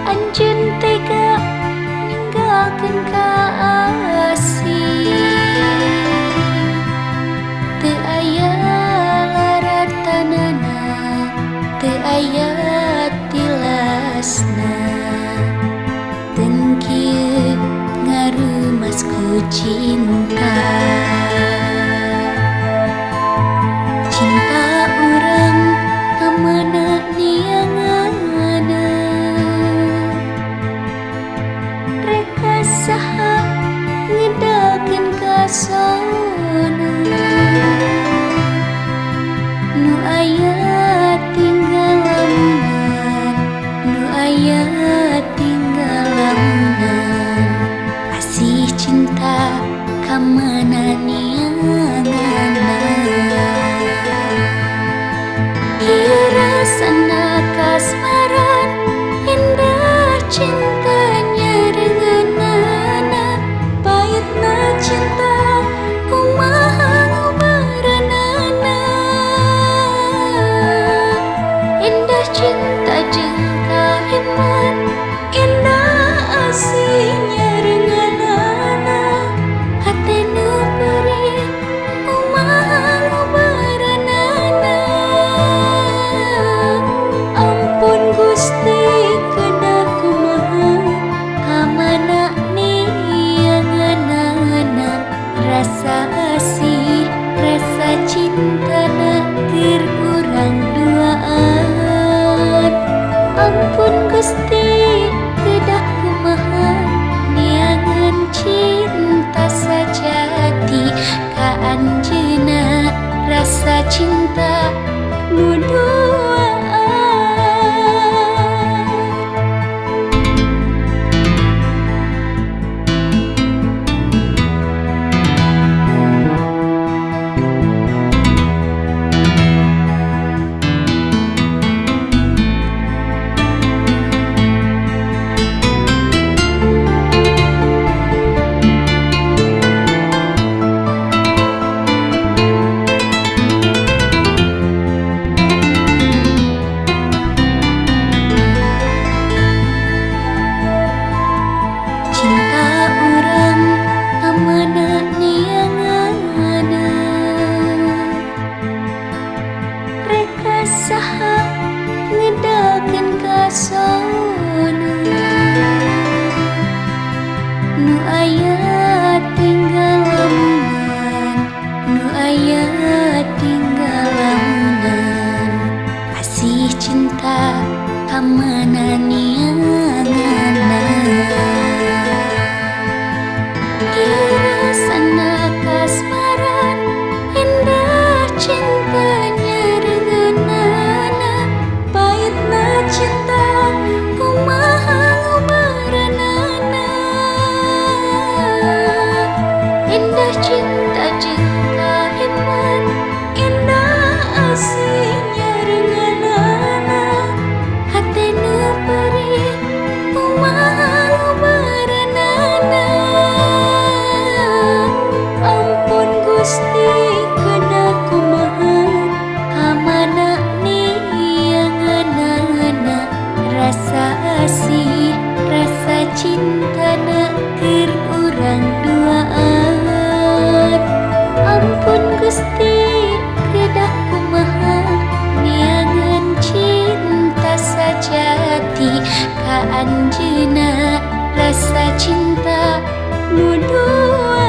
anjeun tega ninggalkeun ka asih. Teu aya laratanana, teu aya tilasna, tengkieu ngarumas ku cinta. Cinta urang kamana nianganna, reka saha ngedalkeun kasona. Nu aya tinggal lamunan, nu aya tinggal lamunan, asih cinta kamana nianganna. Ieu rasana kasmaran, indah cintanya renganana, pahitna cinta kumaha ngubaranana. Indah cinta jeung kaeman, indah asihnya renganana, hate nu perih kumaha ngubaranana. Ampun Gusti kedah kumaha kamana nianganana, rasa asih rasa cintana keur urang duaan. Ampun Gusti kedah kumaha niangan cinta sajati ka anjeunna, rasa cinta nu duaan. Cinta urang kamana nianganna, reka saha ngedalkeun kasona. Nu aya tinggal lamunan, nu aya tinggal lamunan, asih cinta kamana nianganna. Ieu rasana kasmaran, indah cintanya renganana, pahitna cinta kumaha ngubaranana. Indah cinta jeung kaeman, indah asihnya renganana, hate nu perih kumaha ngubaranana. Ampun Gusti kedah kumaha kamana nianganana, rasa asih rasa cintana keur urang duaan. Ampun Gusti kedah kumaha niangan cinta sajati ka anjeunna, rasa cinta nu duaan.